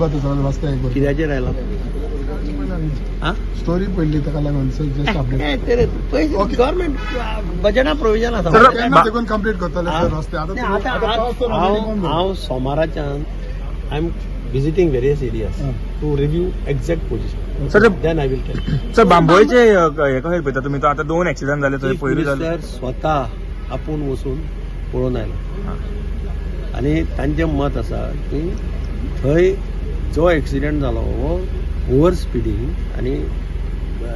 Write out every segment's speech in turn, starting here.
अजिबात रस्ते कित्याचेर आयला? आं, स्टोरी पडली, ताका लागून जस्ट अपडेट. पयशे गव्हर्मेंट बजेटा प्रोविजन आसा. केन्ना देखून कंप्लीट करतले सर रस्ते? आतां हांव सोमाराच्यान I am visiting various areas to review exact position, sir. Then I will tell. Sir, बांबोळेचे हे कशें पळयता तुमी? तो आतां 2 एक्सिडंट जाले थंय, पयरूय जाले. मिनिस्टर स्वता आपूण वचून पळोवन आयलो आनी तांचें मत आसा की थंय जो एक्सिडंट जालो हो ओवर स्पिडींग आनी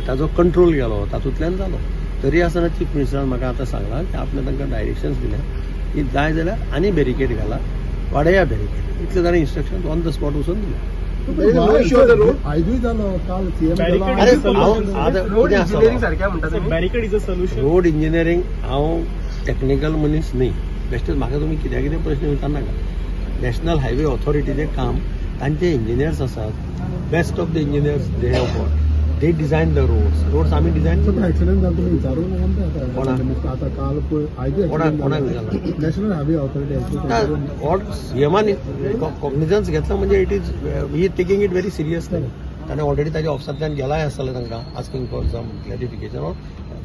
ताजो कंट्रोल गेलो, तातूंतल्यान जालो. तरी आसतना चीफ मिनिस्टरान म्हाका आतां सांगलां की आपणें तांकां डायरेक्शन्स दिल्या की जाय जाल्यार आनी बॅरिकेड घाला, वाडया बॅरिकेड. इतलें ताणें इन्स्ट्रक्शन ऑन the spot वचून दिलें. आयजूय जालो, काल सीएम. अरे, हांव आतां कितें आसा, रोड इंजिनियरींग हांव टॅक्निकल मनीस न्ही. बेश्टेच म्हाका तुमी कित्या कितें प्रश्न विचारनाका. नॅशनल हायवे ऑथॉरिटीचें काम, तांचे इंजिनियर्स आसात, best of the engineers they have got, they design the roads. Roads आमी डिझायन पण एक्सिडेंट जालो, तुमी विचारूंक ना? कोणाक? आतां काल पळय, आयजूय. कोणाक कोणाक विचारला? National highway authority. सीएमान कॉग्निजन्स घेतला म्हणजे it is he taking it very seriously. ताणें ऑलरेडी ताच्या ऑफिसांतल्यान गेलाय आसतलें तांकां asking for some clarification or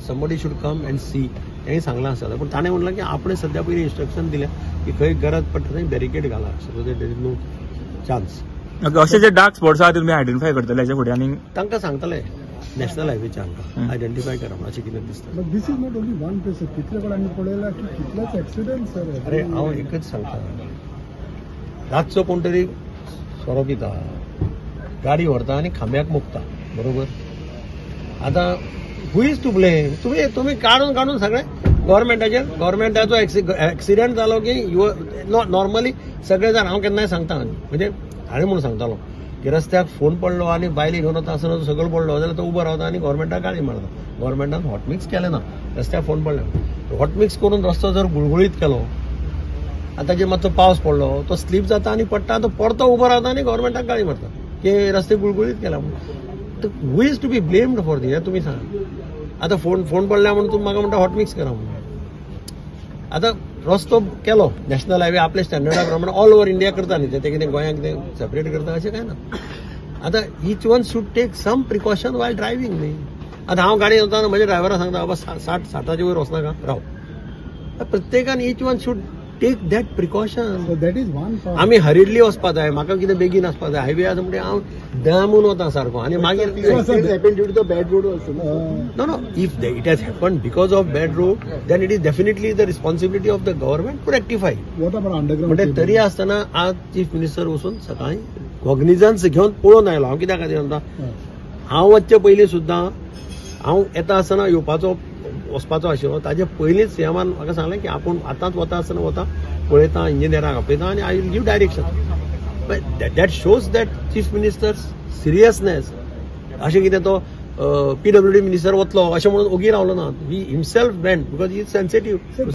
somebody should come and see, तेणी सांगलां आसतलें. पूण ताणें म्हणलां की आपणें सद्या पयलीं इन्स्ट्रक्शन दिलें की खंय गरज पडटा थंय बॅरिकेड घाला, so that there is no chance. अशे जे डार्क स्पॉट्स आहा ते तुमी आयडेंटिफाय करतले हेच्या फुडें आनी तांकां सांगतले, नॅशनल हायवेच्या हांकां आयडेंटिफाय करा म्हणून, अशें कितें दिसता. But this is not only one place. कितले कडेन आमी पळयला की कितलेच एक्सिडेंट सर. अरे, हांव एकच सांगता, रातचो कोण तरी सोरो पिता, गाडी व्हरता आनी खांब्याक मोखता, बरोबर? आतां who is to blame? तुमी काडून काडून सगळे गव्हर्मेंटाचेर. गव्हर्मेंटाचो एक्सिडेंट जालो की you normally सगळे जाण, हांव केन्नाय सांगता, म्हणजे हांवें म्हणून सांगतालो की रस्त्याक फोन पडलो आनी बायले घेवन वता आसतना तो सगळो पडलो जाल्यार तो उबो रावता आनी गव्हर्मेंटाक गाळी मारता. गव्हर्मेंटान हॉटमिक्स केलें ना, रस्त्याक फोन पडले. हॉटमिक्स करून रस्तो जर गुळगुळीत केलो आनी ताचेर मातसो पावस पडलो, तो स्लीप जाता आनी पडटा. तो परतो उबो रावता आनी गव्हर्मेंटाक गाळी मारता की रस्ते गुळगुळीत केला म्हणून. Who is to be blamed for the, हें तुमी सांगा. आतां फोन पडल्या म्हणून तुमी म्हाका म्हणटा हॉटमिक्स करा म्हणून. आतां रस्तो केलो नॅशनल हायवे आपल्या स्टँडर्डा प्रमाणे, ऑल ओव्हर इंडिया करता न्ही ते, कितें गोंयांक कितें सेपरेट करता अशें कांय ना. आतां each one should take some precaution while driving न्ही. आतां हांव गाडी वताना म्हज्या ड्रायव्हराक सांगता, बाबा, 60च्या वयर वचनाका, राव. प्रत्येकान each one should take that precaution. That is one. आमी हरिडली वचपा जाय, म्हाका कितें बेगीन आसपा जाय, हायवे आसा म्हणजे हांव दामून वता सारको आनी मागीर happen due to the bad road also. No. If it has happened because of bad road, then it is definitely the responsibility of the government to rectify. What about underground? म्हणजे तरी आसतना आज चीफ मिनिस्टर वचून सकाळी कॉग्निजन्स घेवन पळोवन आयलो. हांव कित्या खातीर म्हणटा, हांव वचचे पयलीं सुद्दां, हांव येता आसतना येवपाचो वचपाचो आशिल्लो, ताजे पयलींच सीएमान म्हाका सांगलें की आपूण आतांच वता आसतना वता, पळयता, इंजिनियराक आपयता आनी I will give direction. That shows that chief minister seriousness. अशें कितें तो पीडब्ल्यूडी मिनिस्टर वतलो अशें म्हणून ओगी रावलो ना. He himself went because he is sensitive.